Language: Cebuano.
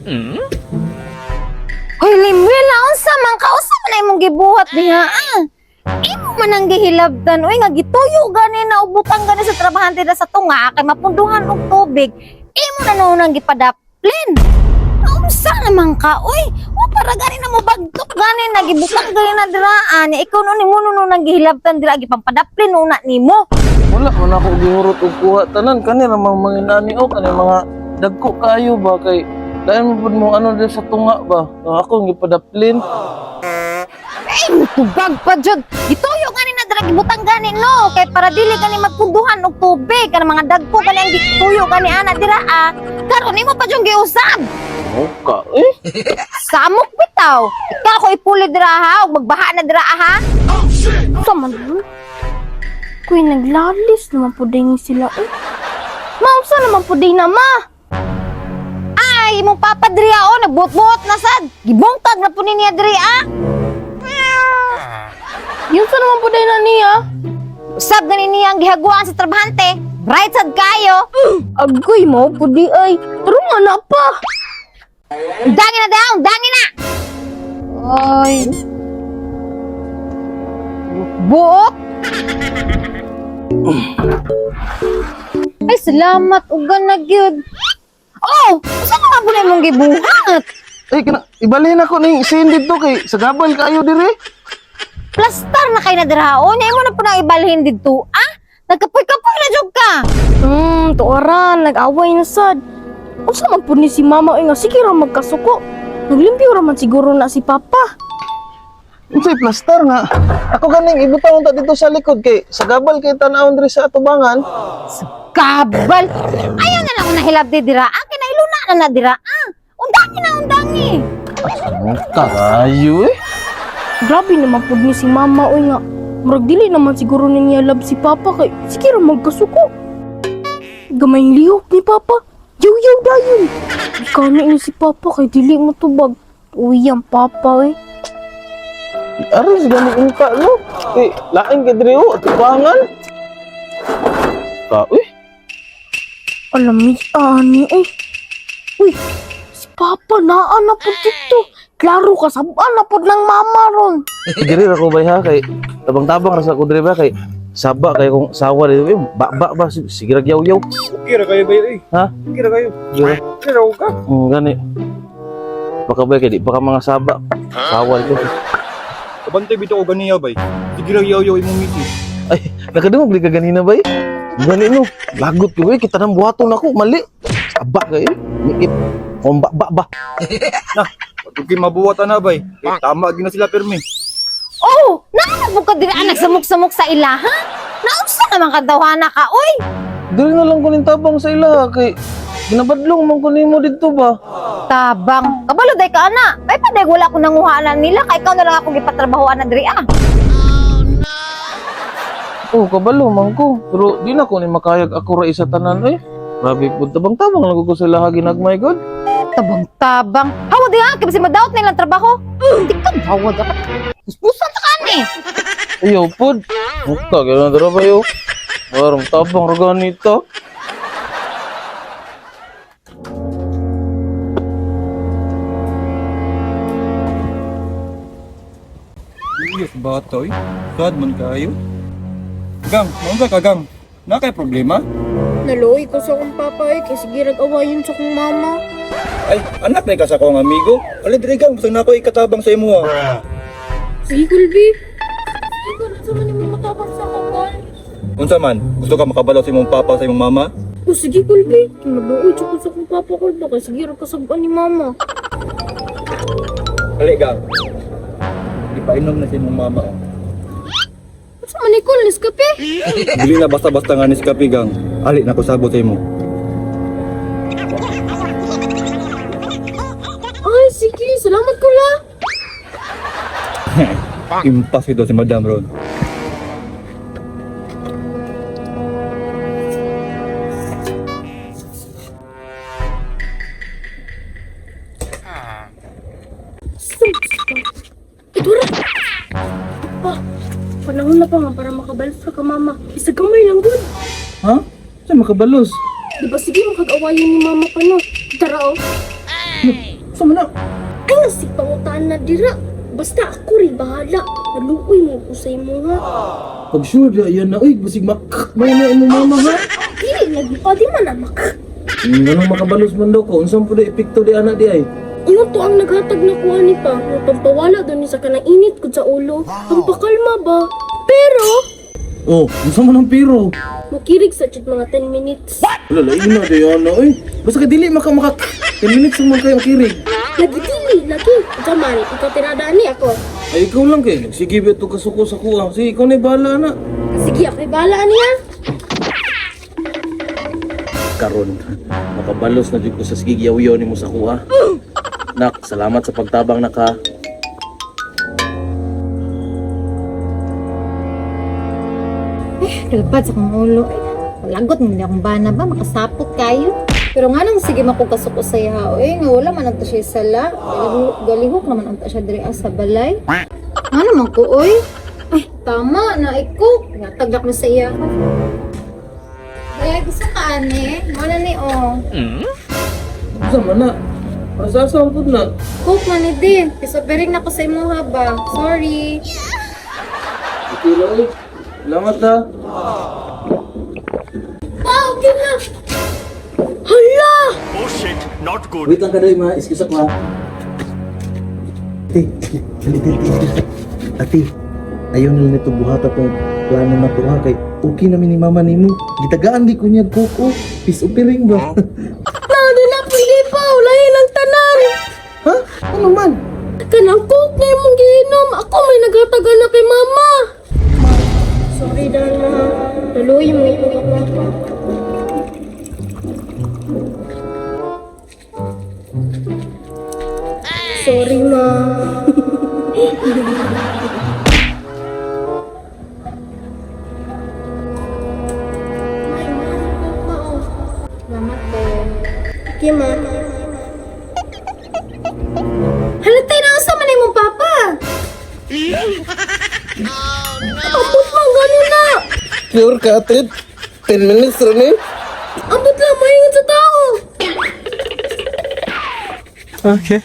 Hoy, Limuel, unsa man ka? Unsa man na imong gibuhat diha? Ah? Imo man ang gihilabtan, uy, nga gituyo gani na ubutang gani sa trabahante na sa tunga kay mapunduhan og tubig. Imo na noon ang gipadaplin. Unsa naman ka, uy? O para gani na mo bagtok gani na gibutang gani na diraan. Ikaw noon imo noon ang gihilabtan dira gipampadaplin una nimo. Wala man ako gihurot og kuha tanan kani ra mang mga nani o kani mga dagko kaayo ba kay dahil mo pud mo ano diri sa tunga ba. Nga ako ang gipadaplin. Ay, tubag pa jud. Gituyo gani na dira gibutang gani no kay para dili gani magpunduhan og tubig kana mga dagko gani ang gituyo gani ana dira ah. Karon nimo pa jud giusab. Muka eh. Samok bitaw. Ikaw ko ipuli dira ha ug magbaha na dira ha. Unsa man dun? Kuy, naglalis naman po din sila. Eh. Ma, unsa naman po din na, ma? Ay, imong papa diri o nagbuot-buot na sad. Gibungkag na po ni niya diri ah. Yun sa naman po din na niya. Usab gani niya ang gihaguan sa trabahante. Bright sad kayo. Agoy, mao po di ay. Pero nga na pa. Undangi na daw, undangi na. Ay. Buot. Ay, salamat. Ugan na gyud. Oh, usa na ba imong gibuhat? Ay kana ibalhin ako ning sin didto kay sa gabal kaayo diri. Plastar na kay na dira o. Nya imo na po na ibalhin didto. Ah, nagkapoy-kapoy na jud ka. Tuoran, nag-away na sad. Unsa man po ni si mama ay nga sige ra magkasuko. Naglimpyo ra man siguro na si papa. Unsay plastar nga? Ako ganing ibutang unta dito sa likod kay sa gabal kay tan-awon diri sa atubangan. Kabal. Ayaw na lang nahilab di dira. Ah, kinailuna na na dira. Ah, undangi na undangi. Muka kayo eh. Grabe naman po ni si mama oy nga. Murag dili naman siguro ni niya love si papa kay sige ra magkasuko. Gamay lihok ni papa. Yaw-yaw dayon. Kani ni si papa kay dili mo tubag. Uy, ang papa eh. Aris gani unta no. Eh lain kay diri o atubangan. Ka eh. Alam ni ani eh. Uy, si papa naa na po dito. Klaro ka sabaan na po ng mama ron. Diri ra ko bay ha kay tabang-tabang ra sa ko diri ba kay saba kay kung sawa diri eh, ba ba sige ra yaw-yaw. Okay ra kayo ba eh? Ha? Okay ra kayo. Diri. Okay ra ka. Gani. Baka bay kay di baka mga saba. Sawa dito. Kabantay bitaw ko ganiya bay. Sige ra yaw-yaw imong misis. Ay, nakadungog di ka ganina bay. Gani no. Lagot ko eh kita nang buhaton ako mali. Saba kay eh. Nikip. Kung ba ba ba. Na, pag mabuhat na bay. Eh, tama gina sila pirmi. Oh, naanap ka dira nagsamok-samok sa ila, ha? Naunsa naman ka dawhana ka, oy? Diri na lang ko ning tabang sa ila kay ginabadlong man ko nimo didto ba. Tabang. Kabalo day ka ana. Ay paday wala ko nanguhaan nila kay ikaw na lang akong gipatrabahoan na diri ah. Oh, kabalo man ko. Pero di na ko ni makayag ako ra isa tanan eh. Grabe pud tabang-tabang lang ko sa ilaha ginagmay god. Tabang-tabang. Hawa di ha, kay basi madaot na ilang trabaho. Di ka hawa dapat. Puspusan ta ka ni. Ayaw pod. Muka kay na dara ba yo. Warong tabang ra ganito. Iyos bata oy. Sad man kayo. Gang, maunsa ka gang? Na kay problema? Naluoy ko sa akong papa eh, kay sige rag-awayon sa akong mama. Ay, anak na ka sa akong amigo. Ali diri gang, gusto na ako ikatabang sa imo. ah. Sige, Kulbi. Ikaw, sa man yung matabang sa ako, Kol? Unsa man? Gusto ka makabalo sa imong papa sa imong mama? O sige, Kulbi. Naluoy ko sa akong papa, Kulbi. Kay sige rag kasabaan ni mama. Ali gang. Ipainom na sa imong mama. oh. Sa man ni Kol, Nescafe? Dili na basta-basta nga Nescafe gang. Ali na ko sabot sa imo. Ay, sige. Salamat, Kol, ah. Impas ito si Madam Ron. Ito ra. Pa, panahon na pa nga para makabalos ka ka, mama. Isa gamay lang, good. Ha? Sa makabalos. Di ba sige, makag-awayan ni mama pa, no? Tara, oh. Sa man na? Ay nga si pangutaan na dira. Basta ako rin bahala. Naluoy mo ko sa imo ha. Pag sure di ayan na oy, basig mak may na imong mama ha. Dili lagi pa di man amak. Nganong makabalos man daw ko, unsang pud epekto di ana di ay? Ingon to ang naghatag na kuha ni pa. Nga pampawala daw ni sa kanang init ko sa ulo. Pampakalma ba? Pero, Oh, unsa man ang pero? mukirig sa jud mga 10 minutes. Wala lain na di ana oy. Basta ka dili maka maka 10 minutes man kayo kirig. Lagi dili, lagi. Jaman, ikaw tirada ni ako. Ay ikaw lang kay sige ba to kasuko sa kuha. Sige, ikaw na bahala na. Sige, ako'y bahala niya. Karon makabalos na jud ko sa sige yaw nimo sa kuha. Nak, salamat sa pagtabang naka. Kalpad sa kong ulo. Ay, lagot mo akong bana ba? Makasapot kayo. Pero nga nang sige makukasuko sa iya, oy, nga wala man ang siya sala. Galihok naman ang siya diri sa balay. Nga naman ko, oy. Ay, tama, na iko. Natagak na sa iya. Ay, gusto ka, ane? Mana ni, oh. Unsa man na? Para sa asa pud na? Coke man ni di. Pisopiring na ko sa imuha ba? Sorry. Okay lang oy. Salamat ha. Pa, okay na. Hala! Oh shit, not good. Wait lang ka dai ma, excuse ako ha. Ate, dali, dali, dali. Ate, ayaw nila nito buhata tong plano na to ha. Kay okay namin ni mama nimo. Gitagaan di ko niya kuko. Peace offering ba? Na, di na pwede pa. Ulahin ang tanan. Ha? Ano man? Kanang coke na imong giinom. Ako may nagatagan na kay mama. Ma, sorry dahil ma. Naluoy mo imo ka papa. Sorry, ma. May, ma, ma, oh. Salamat, eh. Okay, ma. Hala, tayo na unsa man imong papa? Ambot man, ganun na! Pure ka ate. 10 minutes ra ni. Ambot lang, maingon sa tao! Okay.